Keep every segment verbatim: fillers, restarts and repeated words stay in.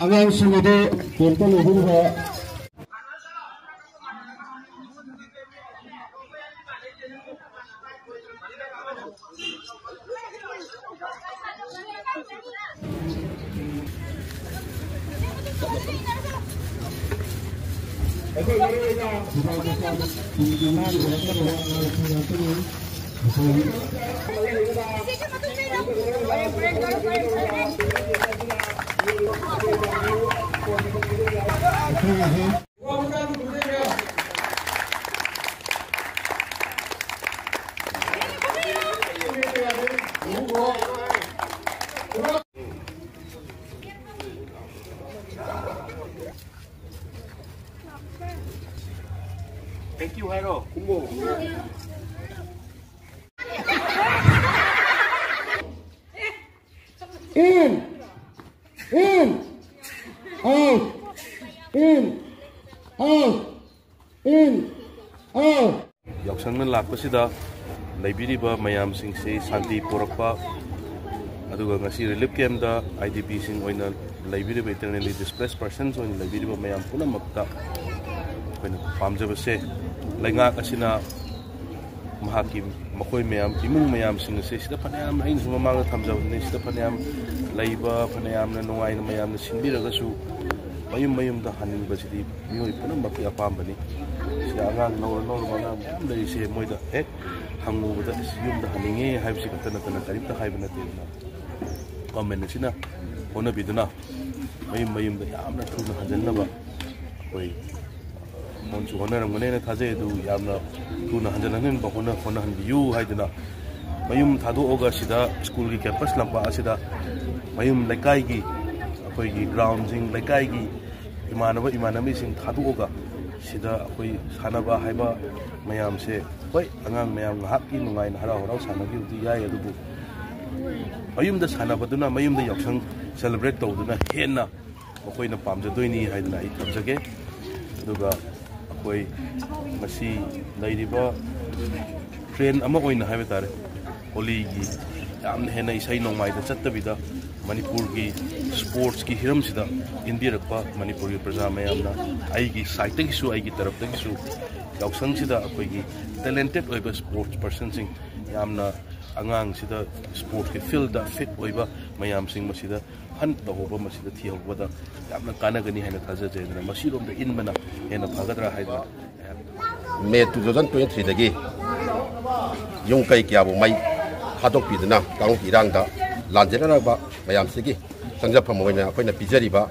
ꯑꯉꯥꯡꯁꯤꯡ ꯑꯗꯨ ꯀꯦꯝꯇ ꯂꯩꯕꯤꯔꯤꯕ ꯑꯩꯈꯣꯏ ꯃꯔꯨꯑꯣꯏꯅ Thank you ꯍꯥꯏꯔꯣ꯫ In, in, out, in, out, in, out. ꯌꯥꯎꯁꯪꯅ ꯂꯥꯛꯄꯁꯤꯗ ꯂꯩꯕꯤꯔꯤꯕ ꯃꯌꯥꯝꯁꯤꯡꯁꯤ ꯁꯥꯟꯇꯤ ꯄꯨꯔꯛꯄ, ꯑꯗꯨꯒ ꯉꯁꯤ relief campꯇ IDPꯁꯤꯡ ꯑꯣꯏꯅ ꯂꯩꯕꯤꯔꯤꯕ, internally displaced persons ꯑꯣꯏꯅ ꯂꯩꯕꯤꯔꯤꯕ ꯃꯌꯥꯝ ꯄꯨꯝꯅꯃꯛꯇ ꯑꯩꯈꯣꯏꯅ ꯄꯥꯝꯖꯕꯁꯦ, ꯂꯩꯉꯥꯛ ꯑꯁꯤꯅ ꯃꯍꯥꯛꯀꯤ, ꯃꯈꯣꯏ ꯃꯌꯥꯝ, ꯏꯃꯨꯡ ꯃꯌꯥꯝꯁꯤꯡ ꯑꯁꯦ ꯁꯤꯗ ꯐꯅꯌꯥꯝ, ꯑꯩꯅꯁꯨ ꯃꯃꯥꯡꯗ ꯊꯝꯖꯕꯅꯤ, ꯁꯤꯗ ꯐꯅꯌꯥꯝ ꯂꯩꯕ, ꯐꯅꯌꯥꯝꯅ ꯅꯨꯡꯉꯥꯏꯅ ꯃꯌꯥꯝꯅ ꯁꯤꯟꯕꯤꯔꯒꯁꯨ, ꯃꯌꯨꯝ ꯃꯌꯨꯝꯗ ꯍꯟꯅꯤꯡꯕꯁꯤꯗꯤ ꯃꯤꯑꯣꯏ ꯄꯨꯝꯅꯃꯛꯀꯤ ꯑꯄꯥꯝꯕꯅꯤ꯫ ꯁꯤꯗ ꯑꯉꯥꯡ ꯅꯧꯔ ꯅꯧꯔꯕ ꯑꯉꯥꯡ ꯃꯌꯥꯝ ꯂꯩꯔꯤꯁꯦ, ꯃꯣꯏꯗ ꯍꯦꯛ ꯍꯪꯉꯨꯕꯗ, "ꯑꯁ, ꯌꯨꯝꯗ ꯍꯟꯅꯤꯡꯉꯦ" ꯍꯥꯏꯕꯁꯤ ꯈꯛꯇ ꯅꯠꯇꯅ ꯀꯔꯤꯝꯇ ꯍꯥꯏꯕ ꯅꯠꯇꯦ꯫ ꯑꯗꯨꯅ government ꯑꯁꯤꯅ ꯍꯣꯠꯅꯕꯤꯗꯨꯅ ꯃꯌꯨꯝ ꯃꯌꯨꯝꯗ ꯌꯥꯝꯅ ꯊꯨꯅ ꯍꯟꯖꯟꯅꯕ ꯑꯩꯈꯣꯏ ꯍꯣꯠꯅꯁꯨ ꯍꯣꯠꯅꯔꯝꯒꯅꯦꯅ ꯊꯥꯖꯩ꯫ ꯑꯗꯨ ꯌꯥꯝꯅ ꯊꯨꯅ ꯍꯟꯖꯟꯍꯟꯕ ꯍꯣꯠꯅ-, ꯍꯣꯠꯅꯍꯟꯕꯤꯌꯨ ꯍꯥꯏꯗꯨꯅ, ꯃꯌꯨꯝ ꯊꯥꯗꯣꯛꯑꯒ ꯁꯤꯗ ꯁ꯭ꯀꯨꯜꯒꯤ campus ꯂꯝꯄꯥꯛ ꯑꯁꯤꯗ ꯃꯌꯨꯝ ꯂꯩꯀꯥꯏꯒꯤ, ꯑꯩꯈꯣꯏꯒꯤ groundꯁꯤꯡ, ꯂꯩꯀꯥꯏꯒꯤ ꯏꯃꯥꯟꯅꯕ ꯏꯃꯥꯟꯅꯕꯤꯁꯤꯡ ꯊꯥꯗꯣꯛꯑꯒ ꯁꯤꯗ ꯑꯩꯈꯣꯏ ꯁꯥꯟꯅꯕ ꯍꯥꯏꯕ ꯃꯌꯥꯝꯁꯦ, ꯍꯣꯏ, ꯑꯉꯥꯡ ꯃꯌꯥꯝ ꯉꯥꯏꯍꯥꯛꯀꯤ ꯅꯨꯡꯉꯥꯏꯅ ꯍꯔꯥꯎ ꯍꯔꯥꯎ ꯁꯥꯟꯅꯕꯤꯕꯗꯤ ꯌꯥꯏ, ꯑꯗꯨꯕꯨ ꯃꯌꯨꯝꯗ ꯁꯥꯟꯅꯕꯗꯨꯅ, ꯃꯌꯨꯝꯗ ꯌꯥꯎꯁꯪ celebrate ꯇꯧꯕꯗꯨꯅ ꯍꯦꯟꯅ ꯃꯈꯣꯏꯅ ꯄꯥꯝꯖꯗꯣꯏꯅꯤ ꯍꯥꯏꯗꯅ ꯑꯩ ꯊꯝꯖꯒꯦ꯫ ꯑꯗꯨꯒ ꯑꯩꯈꯣꯏ ꯉꯁꯤ ꯂꯩꯔꯤꯕ trend ꯑꯃ ꯑꯣꯏꯅ ꯍꯥꯏꯕ ꯇꯥꯔꯦ, ꯍꯣꯂꯤꯒꯤ ꯌꯥꯝꯅ ꯍꯦꯟꯅ ꯏꯁꯩ ꯅꯣꯡꯃꯥꯏꯗ ꯆꯠꯇꯕꯤꯗ ꯃꯅꯤꯄꯨꯔꯒꯤ ꯁ꯭ꯄꯣꯔꯠꯁꯀꯤ ꯍꯤꯔꯝꯁꯤꯗ ꯏꯟꯕꯤꯔꯛꯄ ꯃꯅꯤꯄꯨꯔꯒꯤ ꯄ꯭ꯔꯖꯥ ꯃꯌꯥꯝꯅ ꯑꯩꯒꯤ ꯁꯥꯏꯠꯇꯒꯤꯁꯨ, ꯑꯩꯒꯤ ꯇꯔꯞꯇꯒꯤꯁꯨ ꯌꯥꯎꯁꯪꯁꯤꯗ ꯑꯩꯈꯣꯏꯒꯤ ꯇꯦꯂꯦꯟꯇꯦꯠ ꯑꯣꯏꯕ ꯁ꯭ꯄꯣꯔꯠꯁ ꯄꯔꯁꯟꯁꯤꯡ, ꯌꯥꯝꯅ ꯑꯉꯥꯡꯁꯤꯗ ꯁ꯭ꯄꯣꯔꯠꯁꯀꯤ ꯐꯤꯜꯗ ꯐꯤꯠ ꯑꯣꯏꯕ ꯃꯌꯥꯝꯁꯤꯡ ꯃꯁꯤꯗ ꯐꯟ ꯇꯧꯍꯧꯕ, ꯃꯁꯤꯗ ꯊꯤꯍꯧꯕꯗ ꯌꯥꯝꯅ ꯀꯥꯟꯅꯒꯅꯤ ꯍꯥꯏꯅ ꯊꯥꯖꯖꯩ꯫ ꯑꯗꯨꯅ ꯃꯁꯤꯔꯣꯝꯗ ꯏꯟꯕꯅ ꯍꯦꯟꯅ ꯐꯒꯗ꯭ꯔꯥ ꯍꯥꯏꯗꯅ ꯑꯩꯍꯥꯛ ꯃꯦ ꯇꯨ ꯊꯥꯎꯖꯟ ꯇ꯭ꯋꯦꯟꯇꯤ ꯊ꯭ꯔꯤꯗꯒꯤ ꯌꯨꯝ ꯀꯩ ꯀꯌꯥꯕꯨ ꯃꯩ ꯊꯥꯗꯣꯛꯄꯤꯗꯨꯅ ꯀꯥꯡꯂꯨꯞꯀꯤ ꯏꯔꯥꯡꯗ ꯂꯥꯟꯖꯦꯟꯅꯔꯕ ꯃꯌꯥꯝꯁꯤꯒꯤ ꯆꯪꯖꯐꯝ ꯑꯣꯏꯅ ꯑꯩꯈꯣꯏꯅ ꯄꯤꯖꯔꯤꯕ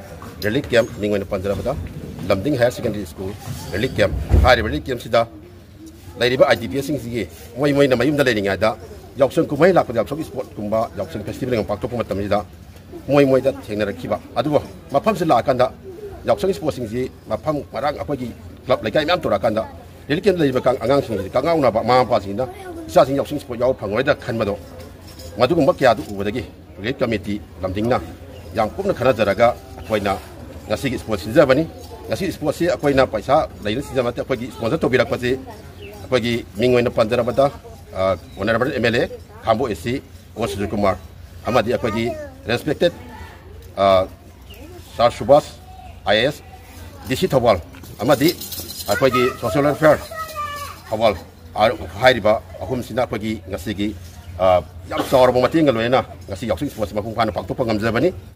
ꯔꯤꯂꯤꯐ ꯀꯦꯝꯞ, ꯃꯤꯡ ꯑꯣꯏꯅ ꯄꯟꯖꯔꯕꯗ ꯂꯝꯗꯤꯡ higher secondary school relief camp. ꯍꯥꯏꯔꯤꯕ ꯔꯤꯂꯤꯐ ꯀꯦꯝꯞꯁꯤꯗ ꯂꯩꯔꯤꯕ ꯑꯥꯏ ꯗꯤ ꯄꯤ ꯑꯦꯁꯁꯤꯡꯁꯤꯒꯤ ꯃꯣꯏ ꯃꯣꯏꯅ ꯃꯌꯨꯝꯗ ꯂꯩꯔꯤꯉꯩꯗ ꯌꯥꯎꯁꯪ ꯀꯨꯝꯍꯩ ꯂꯥꯛꯄꯗ, ꯌꯥꯎꯁꯪ ꯏꯁꯄꯣꯔꯠꯀꯨꯝꯕ, ꯌꯥꯎꯁꯪ ꯐꯦꯁꯇꯤꯚꯦꯜꯒꯨꯝꯕ ꯄꯥꯡꯊꯣꯛꯄ ꯃꯇꯝꯁꯤꯗ ꯃꯣꯏ ꯃꯣꯏꯗ ꯊꯦꯡꯅꯔꯛꯈꯤꯕ, ꯑꯗꯨꯕꯨ ꯃꯐꯝꯁꯤ ꯂꯥꯛꯑꯀꯥꯟꯗ ꯌꯥꯎꯁꯪ ꯏꯁꯄꯣꯔꯠꯁꯤꯡꯁꯤ ꯃꯐꯝ ꯃꯔꯥꯡ ꯑꯩꯈꯣꯏꯒꯤ ꯀ꯭ꯂꯕ ꯂꯩꯀꯥꯏ ꯃꯌꯥꯝ ꯇꯧꯔꯛꯑꯀꯥꯟꯗ ꯔꯤꯂꯤꯐ ꯀꯦꯝꯞ ꯂꯩꯔꯤꯕ ꯀꯥꯡ-, ꯑꯉꯥꯡꯁꯤꯡꯁꯤ ꯀꯪꯉꯥꯎꯅꯕ ꯃꯃꯥ ꯃꯄꯥꯁꯤꯡꯅ ꯏꯆꯥꯁꯤꯡ ꯌꯥꯎꯁꯪ ꯏꯁꯄꯣꯔꯠ ꯌꯥꯎꯕ ꯐꯪꯉꯔꯣꯏꯗ꯭ꯔꯥ ꯈꯟꯕꯗꯣ, ꯃꯗꯨꯒꯨꯝꯕ ꯀꯌꯥꯗꯨ ꯎꯕꯗꯒꯤ ꯔꯤꯂꯤꯐ ꯀꯃꯤꯇꯤ ꯂꯝꯗꯤꯡꯅ ꯌꯥꯝ ꯀꯨꯞꯅ ꯈꯟꯅꯖꯔꯒ ꯑꯩꯈꯣꯏꯅ ꯉꯁꯤꯒꯤ ꯏꯁꯄꯣꯔꯠ ꯁꯤꯟꯖꯕꯅꯤ꯫ ꯉꯁꯤ ꯏꯁꯄꯣꯔꯠꯁꯤ ꯑꯩꯈꯣꯏꯅ ꯄꯩꯁꯥ ꯂꯩꯅ ꯁꯤꯟꯖꯕ ꯅꯠꯇꯦ꯫ ꯑꯩꯈꯣꯏꯒꯤ ꯏꯁꯄꯣꯟꯁꯔ ꯇꯧꯕꯤꯔꯛꯄꯁꯤ ꯑꯩꯈꯣꯏꯒꯤ ꯃꯤꯡ ꯑꯣꯏꯅ ꯄꯟꯖꯔꯕꯗ, ꯑ, ꯑꯣꯅꯔꯦꯕꯜ ꯑꯦꯝ ꯑꯦꯜ ꯑꯦ ꯈꯥꯝꯕꯣꯛ ꯑꯦ ꯁꯤ ꯑꯣ ꯁꯨꯖꯤꯠ ꯀꯨꯃꯥꯔ ꯑꯃꯗꯤ ꯑꯩꯈꯣꯏꯒꯤ ꯔꯦꯁꯄꯦꯛꯇꯦꯠ, ꯑ, ꯁꯥꯔ ꯁꯨꯕꯥꯁ ꯑꯥꯏ ꯑꯦ ꯑꯦꯁ, ꯗꯤ ꯁꯤ ꯊꯧꯕꯥꯜ ꯑꯃꯗꯤ ꯑꯩꯈꯣꯏꯒꯤ ꯁꯣꯁꯤꯌꯦꯜ ꯋꯦꯜꯐꯤꯌꯔ ꯊꯧꯕꯥꯜ, ꯑ, ꯍꯥꯏꯔꯤꯕ ꯑꯍꯨꯝꯁꯤꯅ ꯑꯩꯈꯣꯏꯒꯤ ꯉꯁꯤꯒꯤ, ꯑ, ꯌꯥꯝ ꯆꯥꯎꯔꯕ ꯃꯇꯦꯡꯒ ꯂꯣꯏꯅꯅ ꯉꯁꯤ ꯌꯥꯎꯁꯪ ꯏꯁꯄꯣꯔꯠꯁꯤ ꯃꯄꯨꯡ ꯐꯥꯅ ꯄꯥꯡꯊꯣꯛꯄ ꯉꯝꯖꯕꯅꯤ꯫